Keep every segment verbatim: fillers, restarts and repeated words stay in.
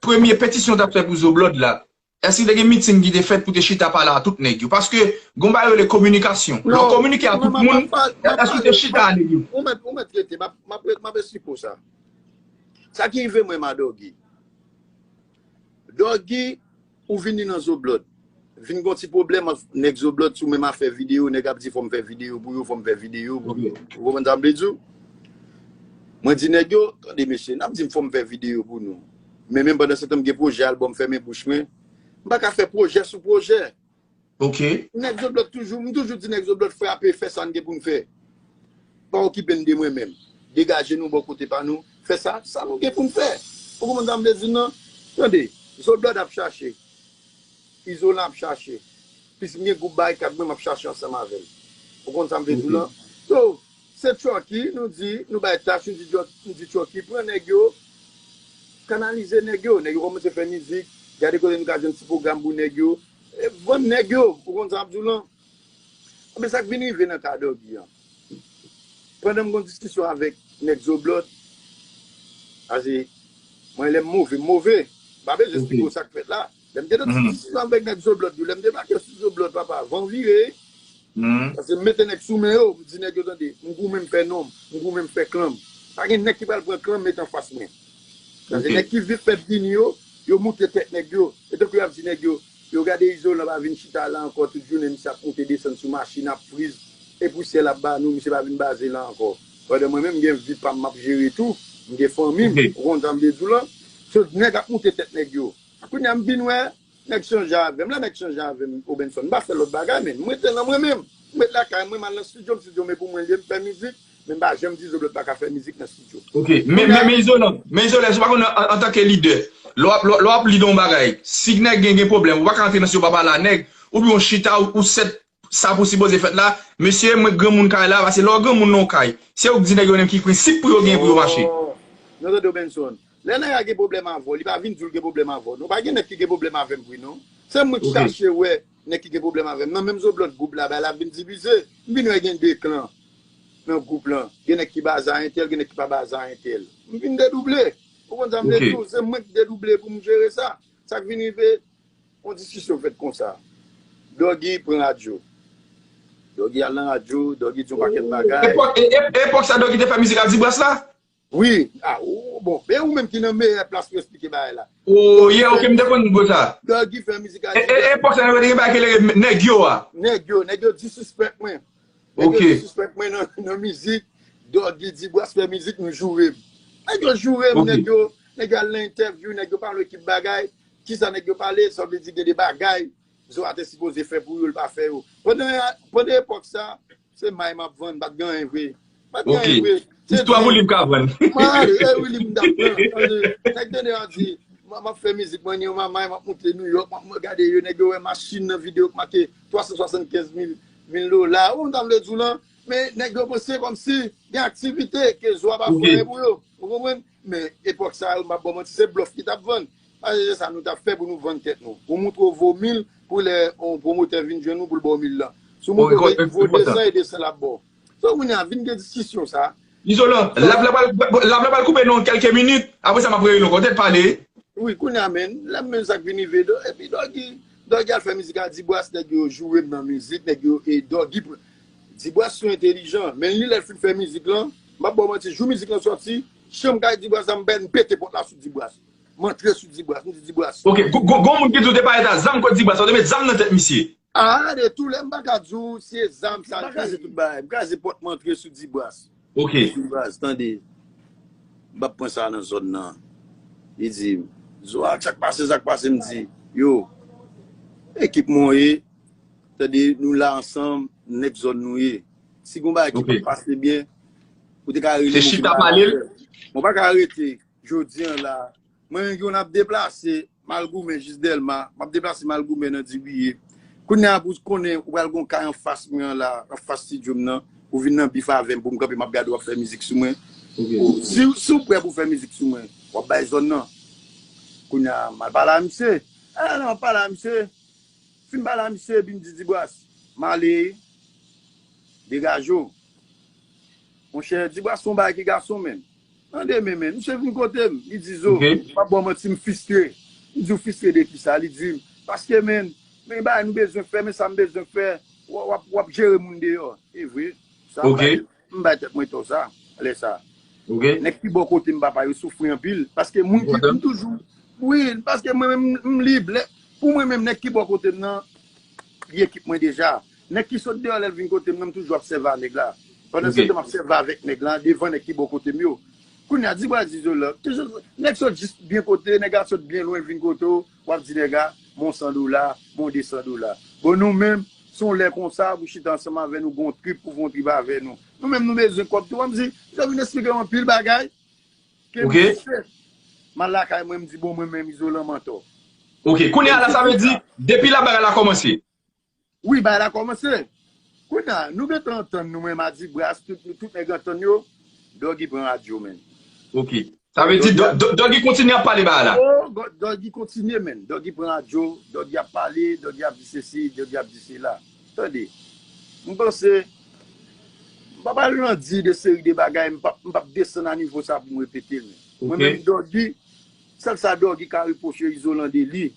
premye petisyon w t ap fè pou Zoblòd la, èske te gen miting ki te fèt pou te chita pale a tout nèg yo? Paske gon bagay yo rele kominikasyon. Lè w kominike a tout moun, èske w te chita a nèg yo? Ou mèt, ou mèt rete, m ap, m ap, m ap esplike w sa. Sa ki rive mwen, Madògi. Dògi, ou vini nan Zoblòd. Vin gon ti pwoblèm ak nèg Zoblòd sou menm afè videyo, nèg ap di fò m fè videyo pou yo, fò m fè videyo pou yo. Ou konprann sa m vle di w? Mwen di nèg yo, tande mesye, n ap di m fò m fè videyo pou nou. Men menm pandan se tan m gen pwojè albòm fèmen bouch mwen, m pa ka fè pwojè sou pwojè. Ok. Nèg Zoblòd toujou, m toujou di nèg Zoblòd frape, fè sa n gen pou n fè. Pa okipe n de mwen menm. Degaje nou bò kote pa nou, fè sa, sa nou gen pou n fè. Ou konprann sa m vle di w nan? Tande, Zoblòd ap chache. Izolan ap chache. Plis m gen gwoup Barikat mwen, m ap chache ansanm avè l. Ou konn sa m vle di w lan? So, se Chucky, nou di, nou bay tach, nou di, nou di Chucky, pran nèg yo, kanalize nèg yo. Nèg yo kòmanse fè mizik, gade kote nou ka jwenn ti pwogram pou nèg yo. E vann nèg yo, ou konn sa m ap di w lan? Men sa k vin rive nan ka Dògi an. Pandan m gon diskisyon avèk nèg Zoblòd, pase mwen lè m move, m move. M pa bezwen esplike w sa k fèt la. Lè m te nan diskisyon avèk nèg Zoblòd yo, lè m debake sou Zoblòd, papa, van vire. Pase m mete nèg sou men yo, m di nèg yo, tande, m goumen m fè non m, m goumen m fè klan m. Pa gen nèg ki pral pran klan m mete anfas mwen. Pase nèg ki vin fèt vini yo, yo moute tèt nèg yo. E tankou y ap di nèg yo, yo gade Izolan pa vin chita la ankò, tout jounen misye ap moute desann sou machin, ap friz, e pousyè l ap ba nou, misye pa vin baze la ankò. Pandan mwen menm, m gen vi pa m, m ap jere tou, m gen fanmi m, ou konn sa m vle di w lan? So, nèg ap moute tèt nèg yo. Kounye a, m vin wè, nèg chanje avè m. Lè nèg chanje avè m, Obenson, m pa fè lòt bagay, men m rete nan mwen menm. M ret lakay mwen, m al nan estidyo m, estidyo m e pou mwen l ye, m fè mizik, men m pa janm di Zoblòd pa ka fè mizik nan estidyo. Ok, men, men, men Izolan, men Izolan, si w pa konn an, antanke lidè, lè w ap, lè w ap lide yon bagay, si nèg gen, gen pwoblèm, ou pa ka antre nan estidyo pa pale a nèg, oubyen w chita, ou, ou sèt sa pou sipoze fèt la, mesye, mwen granmoun kay la, pase lè w granmoun nan yon kay, se ou k di nèg yo menm ki prensip pou yo gen pou yo mache. Non, non, tande Obenson. Lè nèg la gen pwoblèm avè w, li pa vin di w l gen pwoblèm avè w, non. Pa gen nèg ki gen pwoblèm avè m vre, non. Se mwen k chache wè nèg ki gen pwoblèm avè m. Nan menm Zoblòd gwoup la, bagay la ap vin divize. M vin wè gen de klan nan gwoup lan. Gen nèg ki baze a entèl, gen nèg ki pa baze a entèl. M vin dedouble. Ou konn sa m vle di w? Se mwen k dedouble pou m jere sa. Sa k vin rive, yon diskisyon fèt konsa. Dògi pran radyo. Dògi al nan radyo, Dògi di yon pakèt bagay. Epòk, e, e, epòk sa Dògi te fè mizik ak Dibras la? Wi. Ah, ou, bon, men ou menm ki nan meyè plas pou esplike bagay la. Oh, yeah, ok, m te konn bout sa. Dògi fè mizik ak Dibras. E, e, epòk sa yo te gen bagay ki rele nèg yo a. Nèg yo, nèg yo disrespect mwen. Nèg yo disrespect mwen nan, nan mizik. Dògi Dibras fè mizik, nou joure m. Nèg yo joure m, nèg yo, nèg yo al nan entèvyou, nèg yo pale yon ekip bagay. Kisa nèg yo pale? Sa vle di gen de bagay Zoya te sipoze fè pou yo, l pa fè yo. Pandan, pandan epòk sa, se may m ap vann, m pa t gen anyen vre. M pa t gen anyen vre. Jis twa voulim ka vann. Mwen, e voulim m t ap pran. Nèg tande an di, m, m ap fè mizik mwen, ni yon mamay, m ap moute Nouyòk, m ap gade yo, nèg yo wè machin nan videyo k make twa san swasannkenz mil, mil dola. Ou konn sa m vle di w lan? Men nèg yo panse kòmsi gen aktivite ke Zoya pa fè anyen pou yo. Ou konprann? Men epòk sa yo, m p ap ba w manti, se blòf ki t ap vann. Paske se sa nou t ap fè pou nou vann tèt nou. Ou moutre w vo mil pou lè yon pwomotè vin jwenn ou pou l ba w mil lan. Si w moutre w vo de san, e de san l ap ba w. So, kounye a, vin gen diskisyon sa. Izolan, l ap, l ap, l ap, l ap pral koupe nan kèlke minit. Apre sa, m ap rele w ankò. Tèt pale. Wi, kounye a, men, lè m menm sa k vin rive, do, epi Dògi, Dògi al fè mizik ak Dibras, nèg yo joure m nan mizik, nèg yo, e Dògi pran. Dibras sou entelijan, men li lè l fin fè mizik lan, m p ap ba w manti, jou mizik lan sòti, chanm kay Dibras la, m pè-, m pete pòt la sou Dibras. M antre sou Dibras, m di Dibras. Ok, gon, gon, gon moun ki di w te parèt a zam kot Dibras, ou te met zam nan tèt misye. Ah, de tou lè, m pa ka di w se zam sa l te ye. M pa kraze tout bagay, m kraze pòt, m antre sou Dibras. Ok. Dibras, tande, m p ap pran sa nan zòn nan. Li di, Zoya, sa k pase, sa k pase, m di, yo, ekip mwen w ye, tande, nou la ansanm, nèg zòn nou ye. Si gon bagay ki pa pase byen, ou te ka rele m, ou te ka pale avè m. Mwen pa ka rete jodi an la. Mwen menm ki konn ap deplase, m al goumen jis Dèlma, m ap deplase m al goumen nan Dibiye. Kounye a pou konnen ou pral gon kay anfas mwen an la, anfas estidyo m nan, ou vin nan bif avè m pou m kanpe, m ap gade w ap fè mizik sou mwen. Ok. Ou, si, si w prè pou fè mizik sou mwen, w ap bay zòn nan. Kounye a, m al pale a misye. Ah non, m ap pale a misye. Fin pale a misye, epi m di Dibras, m ale, degaje w. Monchè, Dibras se yon bagay ki gason menm. Nan demen, men, misye vin kote m. Li di, Zo, m p ap ba w manti, m fristre. M di, Ou fristre de kisa? Li di m, Paske, men, men bagay nou bezwen fè, men sa m bezwen fè, w ap, w ap jere moun deyò. E vre, sa m bay, m bay tèt mwen tò sa, lè sa. Nèg ki bò kote m, papa, yo soufri anpil. Paske moun ki, m toujou, wi, paske mwen menm, m lib. Lè, pou mwen menm, nèg ki bò kote m nan, li ekip mwen deja. Nèg ki sot deyò lè l vin kote m nan, m toujou ap sèvi a nèg la. Pandan se tan, m ap sèvi avèk nèg la, devan nèg ki bò kote m yo. Kounye a, di bra di Zolan. Toujou, nèg sot jis byen kote, nèg la sot byen lwen, l vin kote w, w ap di nèg la, bon san dola, bon de san dola. Bon, nou menm, se yon lè konsa, pou chita ansanm avè nou, gon trip, pou fè yon trip avè nou. Nou menm, nou bezwen kòb tou. An m di, yo vin eksplike m anpil bagay. Ke m di, shit. M al lakay mwen, m di, bon, mwen menm, Izolan, m antò. Ok, kounye a la, sa vle di, depi la bagay la kòmanse. Wi, bagay la kòmanse. Kounye a, nou gentan antann nou, mwen, Madibras, tout, tout nèg antann yo, Doggy pran radyo, men. Ok. Sa vle di, Doggy ap, Doggy kontinye ap pale bagay la. Oh, Doggy kontinye, men. Doggy pran radyo, Doggy ap pale, Doggy ap di sesi, Doggy ap di sela. Tande, m panse, m pa pral nan di de seri de bagay, m p ap, m p ap desann a nivo sa pou m repete l, men. Mwen menm, Doggy, sèl sa Doggy ka repwoche Izolan de li,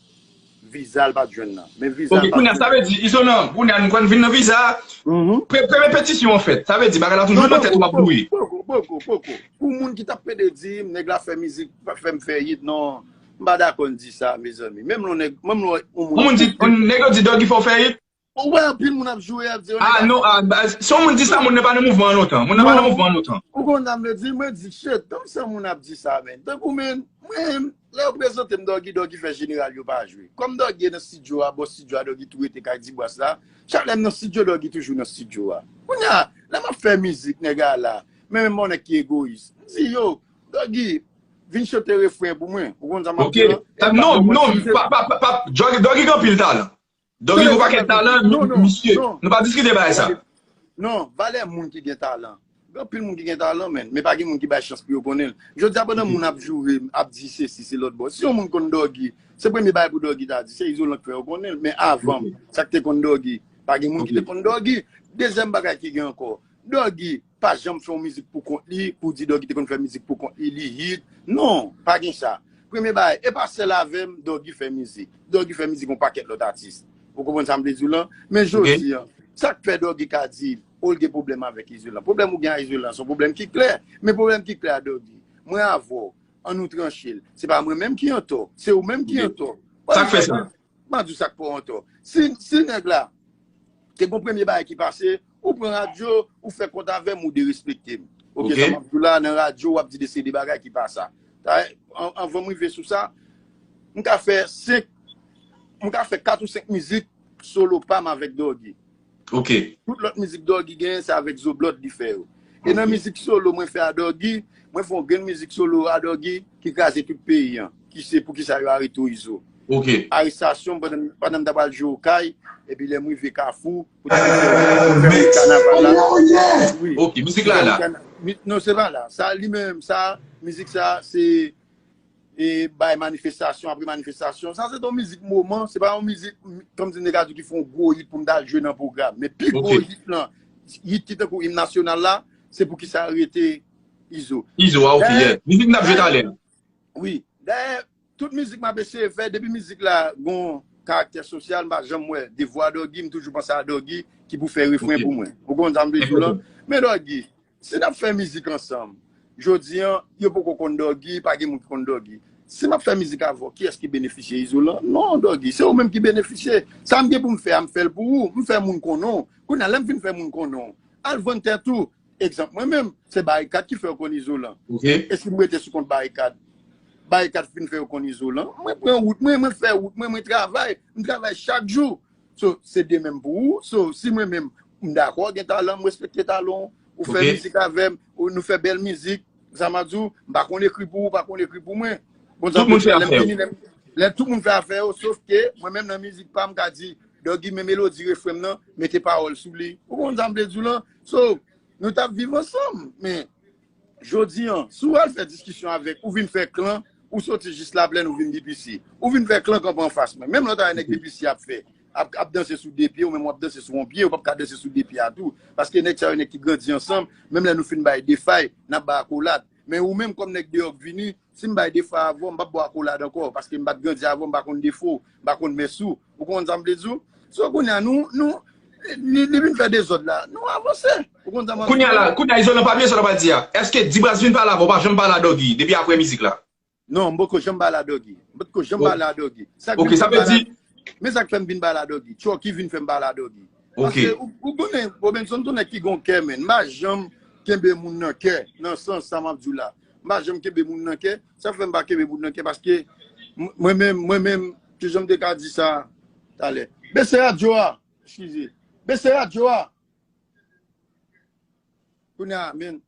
viza l pa t jwenn nan. Men viza l pa t jwenn nan. Ok, kounye a, sa vle di, Izolan, kounye a, nou konn vin nan viza a. Pre-, premye petisyon an fèt. Sa vle di, bagay la toujou nan tèt ou, m ap bouyi. Poko, poko, poko. Pou moun ki t ap pede di m, nèg la fè mizik, fè m fè hit, non. M pa dakò n di sa, mezanmi. Menm lè yon nèg, menm lè yon moun. Yon moun di, yon nèg yo di Doggy fè w fè hit? Ou wè anpil moun ap joure, ap di, ah, non, ah, si yon moun di sa, moun nan pa nan mouvman an lontan. Moun nan pa nan mouvman an lontan. Ou konn sa m vle di? Mwen di, shit, tankou sa moun ap di sa, men. Tankou, men, mwen, lè yo prezante m Doggy, Doggy fè jeneral yo pa jwe. Kòm Doggy nan estidyo a, bò estidyo a, Doggy tou rete kay Dibras la. Chak lè m nan estidyo, Doggy toujou nan estidyo a. Kounye a, lè m ap fè mizik, nèg a la, men menm yon nèg ki egoyis. M di, yo, Doggy, vin chante refren pou mwen. Ou konn sa m ap di lan? Ok. Non, non, pa, pa, pa, pa, Doggy, Doggy gen anpil talan. Doggy gon pakèt talan, misye. Nou pa diskite bagay sa. Non, valè moun ki gen talan. Gen anpil moun ki gen talan, men, men pa gen moun ki bay chans pou yo konnen l. Jodi a, pandan moun ap joure, ap di sesi, se lòt bò. Si yon moun konn Doggy, se premye bagay pou Doggy ta di, se Izolan k fè yo konnen l. Men avan m, sa k te konn Doggy, pa gen moun ki te konn Doggy. Dezyèm bagay ki gen ankò, Doggy pa janm fè yon mizik pou kont li, pou di Doggy te konn fè mizik pou kont li, li hit. Non, pa gen sa. Premye bagay, e pa sèl avè m, Doggy fè mizik. Doggy fè mizik yon pakèt lòt atis. Ou konprann sa m vle di w lan? Men jodi an, sa k fè Doggy ka di, o, l gen pwoblèm avèk Izolan? Pwoblèm ou gen a Izolan, se yon pwoblèm ki klè. Men pwoblèm ki klè a Doggy, mwen avè w, an nou tranche l. Se pa mwen menm ki antò, se ou menm ki antò. Sa k fè sa? M a di w sa k fè w antò. Si, si nèg la te gon premye bagay ki pase, ou pran radyo, ou fè kont avè m, ou derespekte m. Ok, sa m ap di w la, nan radyo, w ap di de seri de bagay ki pa sa. Sa, an-, anvan m rive sou sa, m ka fè senk, m ka fè kat ou senk mizik solo pa m avèk Doggy. Ok. Tout lòt mizik Doggy genyen, se avèk Zo Blood li fè yo. E nan mizik solo mwen fè a Doggy, mwen fè yon grenn mizik solo a Doggy ki kraze tout peyi an, ki se Poukisa yo arete w, Izo. Ok. Arestasyon m pandan, pandan m ta pral jwe Okay, epi lè m rive Kafou, pou ta fè, pou fè wout kanaval la. Wi. Ok, mizik la la. Non, se pa la. Sa li menm, sa, mizik sa, se e bay manifestasyon apre manifestasyon. Sa se t yon mizik moman, se pa yon mizik, kòmsi nèg la di ki fè yon gwo hit pou m t al jwe nan pwogram. Men pi gwo hit lan, hit ki tankou im nasyonal la, se Poukisa rete Izo. Izo, a, ok, yeah. Mizik n ap jwe talè. Wi. Dayè, tout mizik m ap eseye fè, depi mizik la gon karaktè sosyal, m pa janm wè de vwa Doggy, m toujou panse a Doggy ki pou fè refren pou mwen. Ou konn sa m vle di w lan? Men Doggy, si n ap fè mizik ansanm, jodi an, yo poko konn Doggy, pa gen moun ki konn Doggy. Si m ap fè mizik avè w, kiyès ki benefisye? Izolan? Non, Doggy, se ou menm ki benefisye. Sa m gen pou m fè a, m fè l pou ou. M fè moun konnen w. Kounye a, lè m fin fè moun konnen w, al vann tèt ou. Egzanp, mwen menm, se Barikad ki fè yo konn Izolan. Ok. E si m rete sou kont Barikad? Barikad fin fè yo konn Izolan. Mwen pran wout mwen, mwen fè wout mwen, mwen travay. M travay chak jou. So, se de menm pou ou. So, si mwen menm, m dakò, gen talan, m respekte talan w, ou fè mizik avè m, ou nou fè bèl mizik, sa m ap di w, m pa konn ekri pou ou, ou pa konn ekri pou mwen. Bon, tout moun fè afè yo. Lè tout moun fè afè yo, sof ke mwen menm nan mizik pa m, m ka di, Doggy, men melodi refren m nan, mete pawòl sou li. Ou konn sa m vle di w lan? So, nou t ap viv ansanm, men jodi an, si w al fè diskisyon avèk, ou vin fè klan, ou soti jis Laplèn, ou vin D P C. Ou vin fè klan kanpe anfas mwen. Menm lòt a nèg D P C ap fè, ap, ap danse sou de pye, ou menm w ap danse sou yon pye, ou p ap ka danse sou de pye a tou. Paske nèg sa yo, nèg ki grandi ansanm, menm lè nou fin bay de fay, n ap bay akolad. Men ou menm kòm nèg deyò k vini, si m bay defo avè w, m p ap ba w akolad ankò, paske m pa t grandi avè w, m pa konn defo w, m pa konn mès ou. Ou konprann sa m vle di w? So kounye a, nou, nou, li, li vin fè dezòd la, nou avanse. Ou konprann sa m ap di w? Kounye a la, kounye a, Izolan, pa bliye sa w t ap di a. Èske Dibras vin pale avè w, w pa janm pale a Doggy depi aprè mizik la? Non, m poko janm pale a Doggy. M potko janm pale a Doggy. Sa k vin fè m pale a, men sa k fè m vin pale a Doggy. Chucky vin fè m pale a Doggy. Paske ou, ou konnen, Robinson se yon nèg ki gon kè, men. M pa janm kenbe moun nan kè, nan sans sa m ap di w la. M pa janm kenbe moun nan kè. Sa k fè m pa kenbe moun nan kè, paske m-, mwen menm, mwen menm, ki jan m te ka di sa talè. Bese radyo a, eskize. Bese radyo a. Kounye a, men,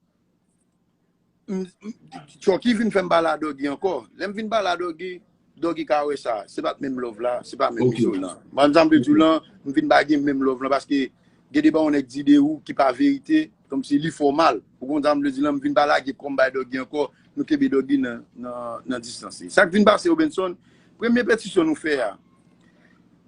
m, m, Chucky vin fè m pale a Doggy ankò. Lè m vin pale a Doggy, Doggy ka wè sa. Se pa t menm love la, se pa menm Izolan. Ban m sa m vle di w lan, m vin pa gen menm love lan, paske gen de bagay yon nèg di de ou ki pa verite, kòmsi li fè w mal. Ou konn sa m vle di lan, m vin pa lage kò m bay Doggy ankò, nou kenbe Doggy nan, nan, nan distans li. Sa k vin pase, Robinson, premye petisyon nou fè a,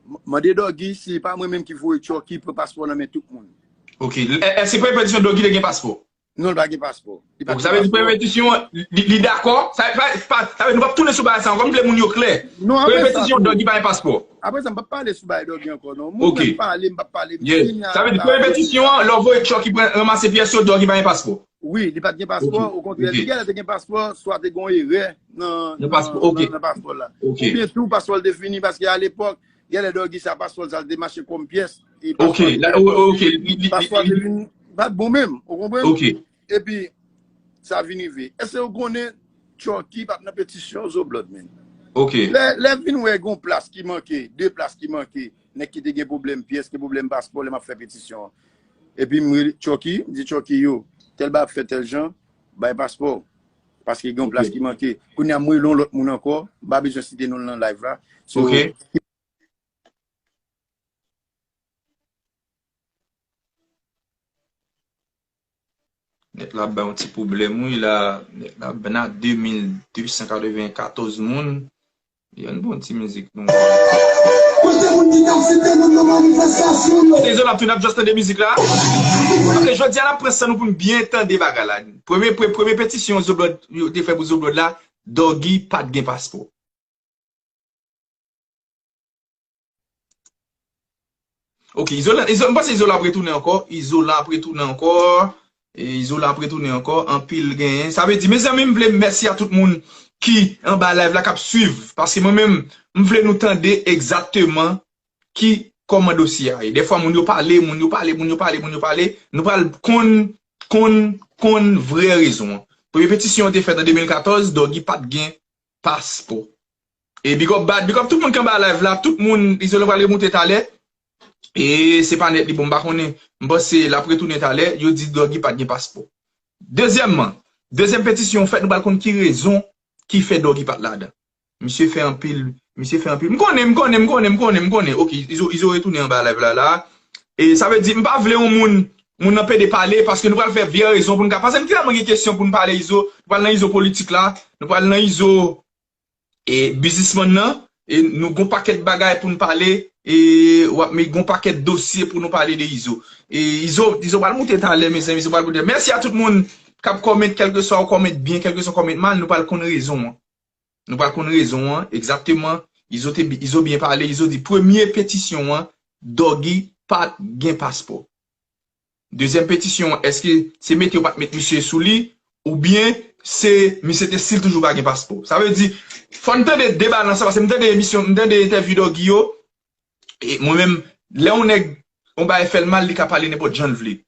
m-, mande Doggy si pa mwen menm ki voye Chucky pran paspò nan men tout moun. Ok. Èske premye petisyon Doggy te gen paspò? Non, li pa gen paspò. Li pa gen paspò. Donk, sa vle di premye petisyon an, li, li dakò. Sa, sa, sa, sa vle di nou p ap tounen sou bagay sa ankò. M vle moun yo klè. Non, premye petisyon, Doggy pa gen paspò. Apre sa, m p ap pale sou bagay Doggy ankò, non. Moun mwen pale, m p ap pale. Sa vle di premye petisyon an, lè w voye Chucky pran, ranmase pyès yo, Doggy pa gen paspò. Wi, li pa t gen paspò. Okontrè, li genlè te gen paspò, swa te gen yon erè nan, nan paspò la. Oubyen tou, paspò l te fini, paske alepòk, genlè Doggy sa, paspò l sa, l te mache kòm pyès. E paspò l te gen paspò l te vin pa t bon menm, ou konprann? Epi, sa vin rive. Èske ou konnen Chucky pa t nan petisyon Zoblòd menm? Lè, lè vin wè gon plas ki manke, de plas ki manke, nèg ki te gen pwoblèm pyès, gen pwoblèm paspò, lè m ap fè petisyon an. Epi m rele Chucky, m di Chucky, yo, tèl bagay ap fèt tèl jan, bay paspò. Paske gen yon plas ki manke. Kounye a, m rele yon lòt moun ankò, m pa bezwen site non l nan live la. So, nèt la ap bay yon ti pwoblèm, wi, la. Nèt la ap bay nan de mil de san katrevenkatòz moun. Yon bon ti mizik nou. Kote moun ki t ap site moun nan manifestasyon yo? Dezole, ap tou n ap just tande mizik la. Ok, jodi a n ap pran san nou pou n byen tande bagay la. Premye, pre-, premye petisyon Zoblòd, yo te fè pou Zoblòd la, Doggy pa t gen paspò. Ok, Izolan, Izo-, m panse Izolan ap retounen ankò. Izolan ap retounen ankò. E Izolan ap retounen ankò. Anpil genyen. Sa vle di, mezanmi, m vle mèsi a tout moun ki anba live la, k ap swiv. Paske mwen menm, m vle nou tande egzakteman ki, kòman dosye a ye. Dèfwa, moun yo pale, moun yo pale, moun yo pale, moun yo pale. Nou pral konn, konn, konn vrè rezon an. Premye petisyon an te fèt an de mil katòz, Doggy pa t gen paspò. E big up Bad, big up tout moun ki anba live la, tout moun, Izolan pral remoute talè. E se pa nèt li bon, m pa konnen, m panse l ap retounen talè, yo di Doggy pa t gen paspò. Dezyèmman, dezyèm petisyon fèt, nou pral konn ki rezon ki fè Doggy pa t ladan. Misye fè anpil, misye fè anpil. M konnen, m konnen, m konnen, m konnen, m konnen. Ok, Izo, Izo retounen anba live la, la. E sa vle di, m pa vle yon moun, moun nan pede pale, paske nou pral fè vye rezon pou n ka, paske n tèlman gen kesyon pou n pale, Izo, nou pral nan Izo politik la, nou pral nan Izo e biznismann nan, e nou gon pakèt bagay pou n pale, e w ap, men gon pakèt dosye pou nou pale de Izo. E Izo, Izo pral moute talè, mezanmi, Izo pral moute. Mèsi a tout moun k ap kòmante, kèlkeswa w kòmante byen, kèlkeswa w kòmante mal, nou pral konn rezon an. Nou pral konn rezon an, egzakteman, Izo te bi-, Izo byen pale, Izo di premye petisyon an, Doggy pa t gen paspò. Dezyèm petisyon an, èske se mete yo pa t met misye sou li, oubyen se misye te still toujou pa gen paspò? Sa vle di, fò n tande de balans lan, paske m tande emisyon, m tande entèvyou Doggy yo, e mwen menm, lè yon nèg, yon bagay fè l mal, li ka pale nenpòt jan l vle.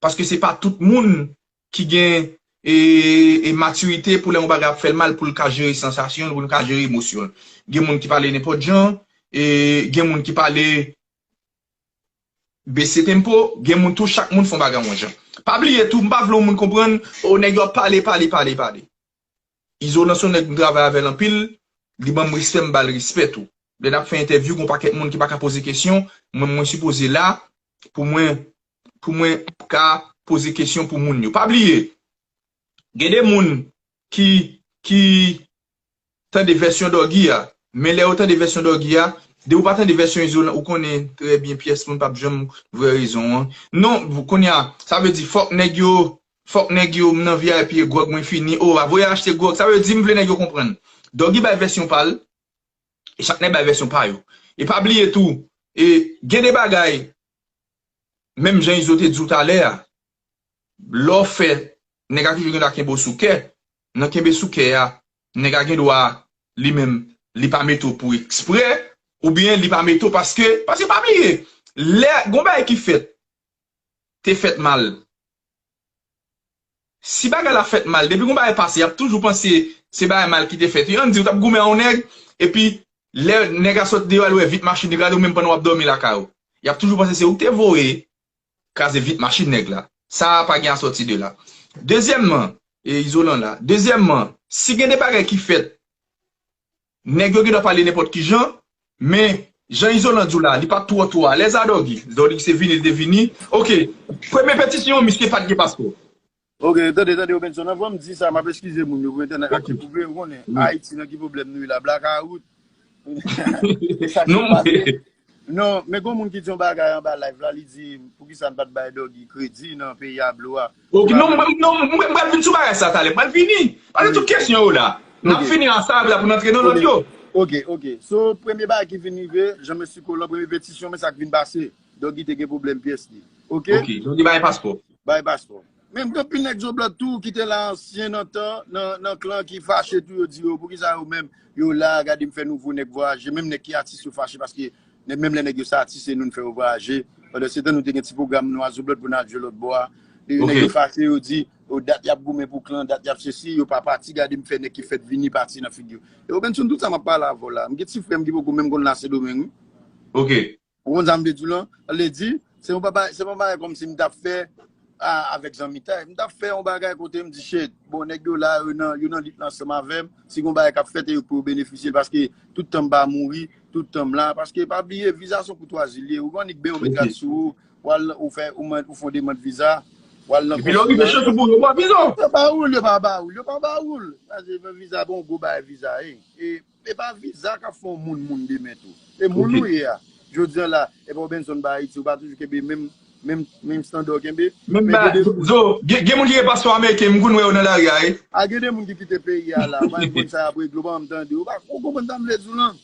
Paske se pa tout moun ki gen, e, e matirite pou lè yon bagay ap fè l mal, pou l ka jere sansasyon l, pou l ka jere emosyon l. Gen moun ki pale nenpòt jan, e gen moun ki pale bese tempo, gen moun tou, chak moun fè yon bagay yon jan. Pa bliye tou, m pa vle yon moun konprann, o, nèg yo ap pale, pale, pale, pale. Izolan se yon nèg m travay avè l anpil, li ban m respè, m ba l respè tou. Lè n ap fè entèvyou, gon pakèt moun ki pa ka poze kesyon, mwen, mwen sipoze la pou mwen, pou mwen ka poze kesyon pou moun yo. Pa bliye, gen de moun ki, ki tande vèsyon Doggy a. Men lè yo tande vèsyon Doggy a, depi w pa tande vèsyon Izolan, ou konnen trè byen pyès moun p ap janm vre rezon an. Non, kounye a, sa vle di fòk nèg yo, fòk nèg yo, m nan V I P e gwòg mwen fini. O, a voye achte gwòg. Sa vle di m vle nèg yo konprann. Doggy bay vèsyon pa l, e chak nèg bay vèsyon pa yo. E pa bliye tou, e gen de bagay, menm jan Izo te di w talè a, lè w fè, nèg la toujou gen dwa kenbe w sou kè. Nan kenbe sou kè a, nèg la gen dwa, li menm, li pa mete w pou eksprè, oubyen li pa mete w paske, paske pa bliye, lè gon bagay ki fèt, te fèt mal. Si bagay la fèt mal, depi gon bagay pase, y ap toujou panse se bagay mal ki te fèt. Ann di, ou t ap goumen a yon nèg, epi lè nèg la sot deyò, al wè vit machin, li gade w menm pandan w ap dòmi lakay ou. Y ap toujou panse se ou ki te voye kraze vit machin nèg la. Sa a pa gen a sòti de la. Dezyèmman, e izolan la. Dezyèmman, si gen de bagay ki fèt, nèg yo gen dwa pale nenpòt ki jan, men jan izolan di w la, li pa t twò twò alèz a Doggy. Doggy se vini, li te vini. Oke, premye petisyon, misye pa t gen paspò. Oke, tande, tande, Robenson, anvan m di sa, m ap eskize moun yo pou entènèt la ki koupe, ou konnen, Ayiti nan ki pwoblèm nou ye la, blakawout. Sa ki pase. Non, men gen moun ki di yon bagay anba live la, li di, poukisa n pa t bay Doggy kredi nan peyi a blo a? Oke, non, mwen, non, mwen, mwen pral vin sou bagay sa talè, mwen pral vini. Pale tout kesyon yo la. N ap fini an sa la pou n antre nan lòt yo. Oke, oke. So, premye bagay ki vin rive, Jean Messi Colon, premye petisyon, men sa k vin pase. Doggy te gen pwoblèm pyès li. Oke? Oke, Doggy bay paspò. Bay paspò. Menm gen anpil nèg Joblòt tou ki te la ansyen nan tan, nan, nan klan ki fache tou, yo di yo, poukisa yo menm, yo la, gade m fè nouvo nèg vwayaje, menm nèg ki atis yo fache paske nèg, menm lè nèg yo se atis, se nou n fè yo vwayaje. Pandan se tan nou te gen ti pwogram nou a Joblòt pou n al jwe lòt bò a. Nèg yo fache, yo di, o dat y ap goumen pou klan, dat y ap sesi, yo pa pati, gade m fè nèg ki fèt vini pati nan figi yo. E Robenson, tout sa m ap pale avè w la, m gen ti frè m ki poko menm konn la Sendomeng wi. Oke. Ou konn sa m vle di w lan? Sa vle di, se yon bagay, se yon bagay kòmsi m t ap fè a, avèk zanmitay. M t ap fè yon bagay kote m di, shit, bon, nèg yo la, yo nan, yo nan lit la ansanm avè m. Si gon bagay k ap fèt, e yo k pou yo benefisye l, paske tout tan m pa mouri, tout tan m la. Paske pa bliye, viza se yon koutwazi li ye. Ou konn annik ben yo met rad sou ou, w al, ou fè, ou mande, ou fè yon demann viza, w al nan konsilya. Epi lè w rive chans ou pou yo ba viza w. Yo pa ba ou l, yo pa ba ou l, yo pa ba ou l. Paske viza, bon, gwo bagay viza ye. E E pa viza k ap fè yon moun moun demen tou. E moun ou ye a. Jodi a la, e pa w Benson ba Ayiti, ou pa toujou kenbe menm, menm, menm estanda w kenbe. Menm ba, Zo, gen, gen moun ki gen paspò ameriken, m konn wè yo nan lari a, wi. A gen de moun ki kite peyi a la, pa gen moun sa y ap regle, ou pa janm tande. Ou pa, ou konprann sa m vle di w lan?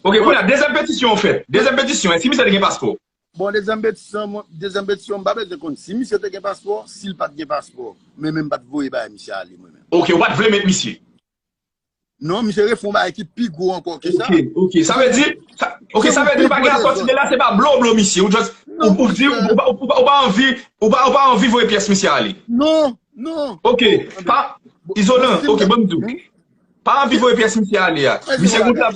Oke, kounye a, dezyèm petisyon w fè. Dezyèm petisyon, si misye te gen paspò. Bon, dezyèm petisyon, mwen, dezyèm petisyon, m pa bezwen konn si misye te gen paspò, si l pa t gen paspò. Men, men m pa t voye bay misye ale, mwen menm. Oke, ou pa t vle met misye. Non, misye refè yon bagay ki pi gwo ankò ke sa. Ok, ok. Sa vle di, sa, ok, sa vle di pa gen asòti de la, se pa blo blo misye. Ou just, ou, ou di, ou, ou, ou, ou pa anvi, ou pa, ou pa anvi voye pyès misye ale. Non, non. Ok, pa, izolan, ok, ban m di w. Pa anvi voye pyès misye ale a. Misye konn sa.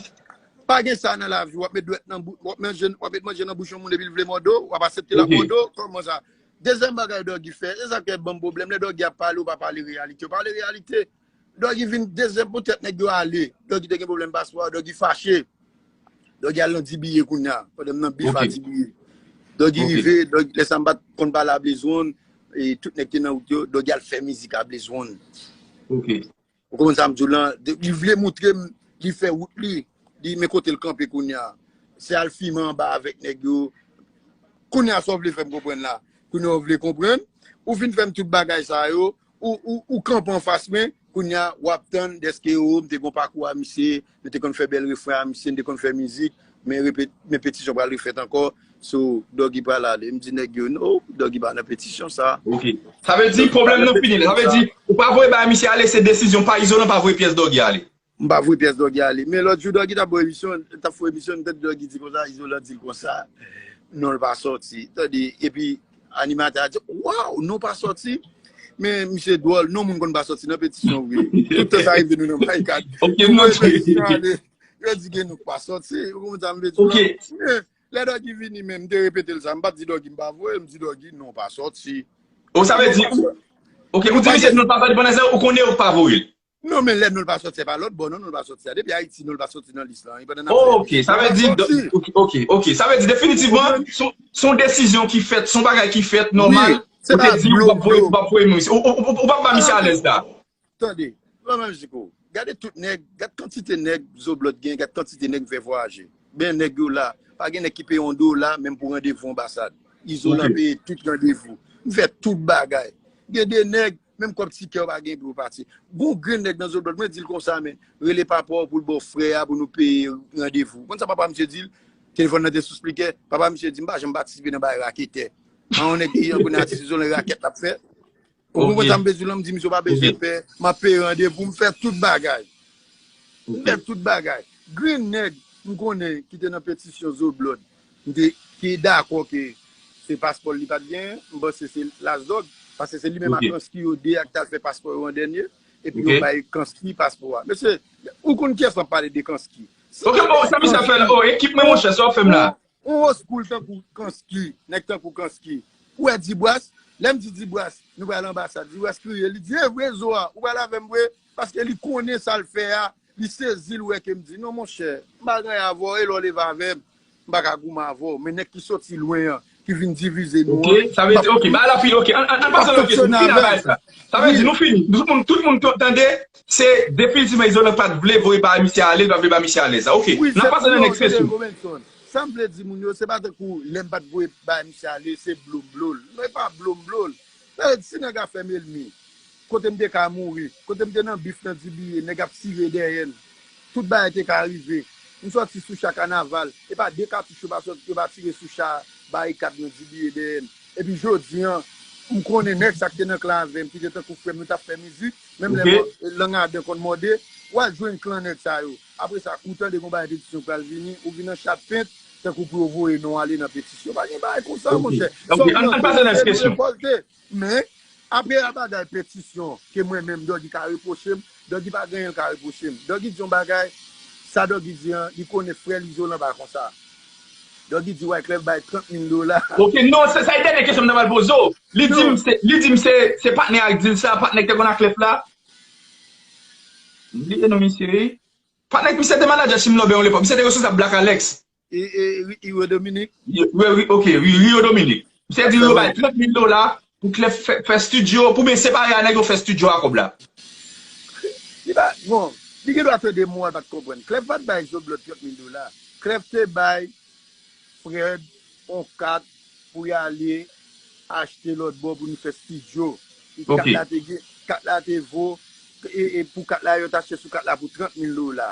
Pa gen sa nan lavi, w ap met dwèt nan bou, w ap manje, w ap met manje nan bouch yon moun epi l vle mòde w, w ap aksepte l ap mòde w, kòman sa? Dezyèm bagay Doggy fè, se sa k fè ban m pwoblèm, lè Doggy ap pale, ou pa pale reyalite, ou pale reyalite. Doggy vin dezyèm poutèt nèg yo ale. Doggy te gen pwoblèm paspò, Doggy fache. Doggy al nan D B A kounye a, pandan m nan bif a D B A. Doggy rive, Doggy, lè sa m pa t konn pale a Blaze One, e tout nèg te nan wout yo, Doggy al fè mizik a Blaze One. Ou konprann sa m di w lan? Li vle moutre m, li fè wout li, li men kote l kanpe kounye a. Se al fimen anba avèk nèg yo. Kounye a sa w vle fè m konprann la? Kounye a w vle konprann? Ou fin fè m tout bagay sa yo, ou, ou, ou kanpe anfas mwen, kounye a w ap tann dèske o, m te gon pakou a misye, nou te konn fè bèl refren a misye, nou te konn fè mizik, men repet, men petisyon pral refèt ankò, so Doggy pral ale. M di nèg yo, no, Doggy pa nan petisyon sa. Ok. Sa vle di pwoblèm nan fini la. Sa vle di, ou pa voye bay misye ale, se desizyon pa Izolan pa voye pyès Doggy ale. M pa voye pyès Doggy ale. Men lòt jou Doggy t ap fè emisyon, t ap fè emisyon, m tande Doggy di konsa, Izolan di l konsa. Non, l pa sòti. Tande, epi animatè a di, waw, non pa sòti. Men misye dwòl, non moun konn pa sòti nan petisyon vre. Tout tan sa rive nou nan barikad. Ok, m note. Yo di gen nou k pa sòti. Ou konprann sa m vle di w lan? Men lè Doggy vini menm, m te repete l sa. M pa t di Doggy m pa voye, m di Doggy non pa sòti. O sa vle di, ok, ou di misye non l pa sòti pandan se ou konnen ou pa voye l. Non, men lè non l pa sòti, se pa lòt bò, non, non l pa sòti a. Depi Ayiti, non l pa sòti nan lis lan. Pandan n ap fè emisyon, non l pa sòti. Ok, ok, ok. Sa vle di, definitivman, sa vle di, definitivman, se yon desizyon ki fèt, se yon bagay ki fèt, nòmal, ou te di ou p ap voye, ou p ap voye misye. Ou p ap ba misye alèz la. Tande, ban m jiko. Gade tout nèg, gade kantite nèg Zoblòt gen, gade kantite nèg m fè vwayaje. Ben nèg yo la, pa gen nèg ki peye yon dola, menm pou randevou anbasad. Izolan peye tout randevou. M fè tout bagay. gen de nèg, menm kòb tikè yo pa gen pou yo pati. Gon grenn nèg nan Zoblòd, mwen di l konsa, men, rele papa w pou l ba w frè a pou nou peye randevou. Konn sa papa misye di l? Telefòn nan te sou spikè. Papa misye di, "M pa janm patisipe nan bagay raketè." An, yon nèg ki yon grenn atis, yon rakèt l ap fè. Ou konprann sa m vle di w la? M di misye w pa bezwen pè, m ap peye randevou, m fè tout bagay. M fè tout bagay. Grenn nèg, m konnen ki te nan petisyon Zoblòd, m te, ki dakò ke se paspò l li pa t genyen, m panse se Lazdòg, paske se li menm ak Kanski yo de a ki t al fè paspò yo an dènye, epi yo bay Kanski paspò a. Mesye, ou konn kiyès m ap pale de Kanski? Si Kanski, oh, ekip mwen, monchè, sa w ap fè m la? Yon old school tankou Kanski, nèg tankou Kanski. Ou wè Dibwas? Lè m di Dibwas, nou pral anbasad. Dibwas kriye, li di, "E vre Zo a, ou pral avè m vre?" Paske li konnen sa l fè a, li sezi, l wè ke m di, "Non, monchè, m pa gen anyen avè w, e lè w leve avè m, m pa ka goumen avè w." Men nèg ki soti lwen an, ki vin divize nou an, Ok, sa vle di, ok, ba la pi, ok, ann, ann, ann pase nan kesyon, nou fini avè sa. Sa vle di, nou fini. Tout moun, tout moun t-, tande, se definitivman Izolan pa t vle voye ba misye ale, l pa vle ba misye ale sa. Ok, n ap pase nan next kesyon. Sa m vle di moun yo, se pa tankou lè m pa t voye bay misye ale, se blo m blo l. Non, e pa blo m blo l. Sa vle di, si nèg la fè m ènmi, kote m te ka mouri, kote m te nan bif nan D B A, nèg ap tire dèyè n. Tout bagay te ka rive. M sòti sou cha kanaval, e pa de katouch yo pa sòti, yo pa tire sou cha barikad nan D B A dèyè n. Epi jodi an, m konnen nèg sa k te nan klan avè m, ki te tankou frè m, nou t ap fè mizik, menm lè lang adan konn mòde, w al jwenn klan nèg sa yo. Apre sa, ou tande gon bagay petisyon pral vini, ou vin an chat pent, tankou pou yo voye non ale nan petisyon. Pa gen bagay konsa, monchè. Sa w plante, se li w rekòlte. Men, apre a bagay petisyon, ke mwen menm, Doggy ka repwoche m, Doggy pa gen anyen l ka repwoche m. Doggy di yon bagay, sa Doggy di an, li konnen frè l Izolan pa konsa. Doggy di Wyclef bay trant mil dola. Ok, non, se sa e dènye kesyon m ta pral poze w. Li di m se, li di m se, se patnè a k di l sa, patnè k te konn ak Clef la. M bliye non misye wi. Patnè misye te manadjè Chim Lòbè yon lepòk. Misye te responsab Black Alex. E, e, Ri-, Hiro Dominique. Ri-, wi, wi, ok, Ri-, Rio Dominique. Misye di yo bay trant mil dola pou Clef fè, fè estidyo, pou byen separe a nèg yo fè estidyo a kòb la. Li pa, bon, li gen dwa tande mo a, l pa t konprann. Clef pa t bay Zoblòd trant mil dola. Clef te bay Fred yon kat pou y ale achte lòt bò pou nou fè estidyo. E kat la te gen, kat la te vo, e, e pou kat la yo t achte sou kat la pou trant mil dola.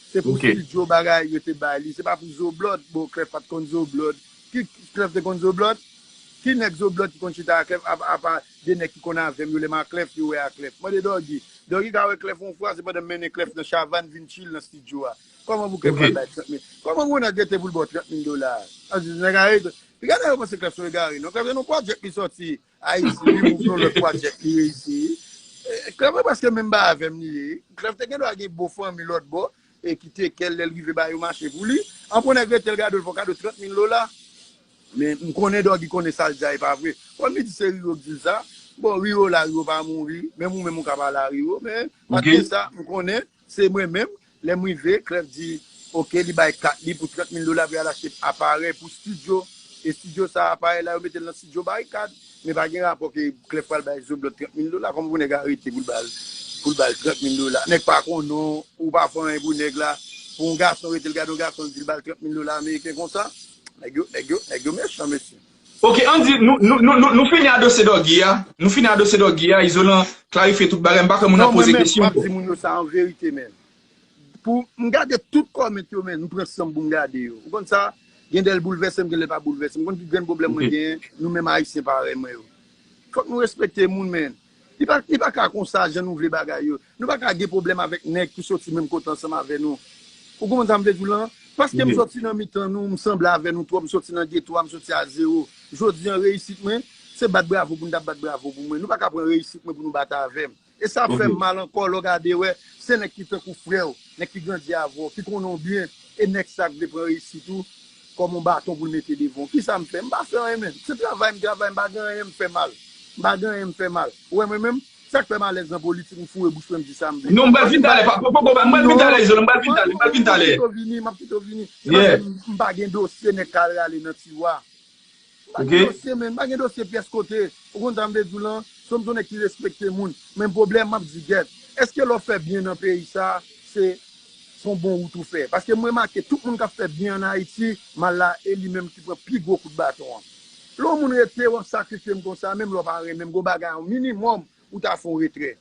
Se pou estidyo bagay yo te bay li. Se pa pou Zoblòd. Bon, Clef pa t konn Zoblòd. Ki Clef te konn Zoblòd? Ki nèg Zoblòd ki konn chita a Clef, apa, apa de nèg ki konn avè m yo, lè m a Clef, yo wè a Clef? Mande Doggy. Doggy ka wè Clef yon fwa, se pandan m mennen Clef nan Chavàn vin chill nan estidyo a. Kòman pou Clef pral bay trant mil? Kòman pou yon nèg rete pou l ba w trant mil dola? Sa vle di nèg arete. Piga nèg yo panse Clef se yon egare. Non, Clef se nan yon project li sòti Ayiti, li move nan yon lòt project li reyisi. E, Clef e prèske menm ba avè m li ye. Clef te gen dwa gen bon fanmi lòt bò, e ki te kè l lè l rive ba yo mache pou li. An pou nèg rete l gade l fè w kado trant mil dola. Men m konnen Doggy konnen sa l di a e pa vre. Kòm li di se Rio k di l sa, bon, Rio la, Rio pa mouri, menm ou menm ou ka pale a Rio, men malgre sa, m konnen se mwen menm, lè m rive, Clef di, ok, li bay kat li pou trant mil dola pou y al achte aparèy pou estidyo. E estidyo sa, aparèy la, yo mete l nan estidyo Barikad. Men pa gen rapò ke Clef pral bay Zoblòd trant mil dola, kòman pou nèg arete pou l ba l, pou l ba l trant mil dola? Nèg pa konnen w, ou pa fè anyen pou nèg la. Pou yon gason rete l gade yon gason, l di l ba l trant mil dola ameriken konsa. Nèg yo, nèg yo, nèg yo mechan, mesye. Ok, ann di, nou, nou, nou, nou, nou fini a dosye Doggy a. Nou fini a dosye Doggy a. Izolan klarifye tout bagay. M pa kwè moun ap poze kesyon ankò. Non, mwen menm, m ap di moun yo sa an verite, men. Pou m gade tout kòmant yo, men, m pran san m pou m gade yo. Ou konn sa? Gen lè l boulvèse m, gen lè l pa boulvèse m. Ou konn ki grenn pwoblèm mwen genyen? Nou menm Ayisyen parèy mwen yo. Fòk nou respekte moun, men. Li pa, li pa ka konsa, jan nou vle bagay yo. Nou pa ka gen pwoblèm avèk nèg ki soti menm kote ansanm avè nou. Ou konprann sa m vle di w lan? Paske m soti nan mitan nou, m sanble avè nou twòp, m soti nan geto a, m soti a zewo. Jodi an, reyisit mwen, se bat bravo pou n t ap bat bravo pou mwen. Nou pa ka pran reyisit mwen pou nou bat avè m. E sa ap fè m mal ankò lè w gade wè, se nèg ki tankou frè w, nèg ki grandi avè w, ki konnen w byen, e nèg sa k vle pran reyisit ou kòm yon baton pou l mete devan w. Kisa m fè? M pa fè anyen, men. Se travay m travay, m pa gen anyen m fè mal. M pa gen anyen m fè mal. Ou wè mwen menm, sa k fè m alèz nan politik, m foure bouch mwen, m di sa m vle. Non, m pral vin talè, pa, pa, pa, pa, m pral vin talè, Izolan, m pral vin talè, m pral vin talè. M pa gen dosye nèg k al rale nan tiwa. M pa gen dosye, men, m pa gen dosye pyès kote. Ou konn sa m vle di w lan? Se yon nèg ki respekte moun. Men pwoblèm, m ap di, gèt, èske lè w fè byen nan peyi sa, se, se yon bon wout ou fè? Paske m remake, tout moun k ap fè byen ann Ayiti, mal la, e li menm ki pran pi gwo kout baton an. Lè yon moun rete, w ap sakrifye m konsa, menm lè w pa renmen m, gon bagay, yon minimòm, ou ta fè yon retrè.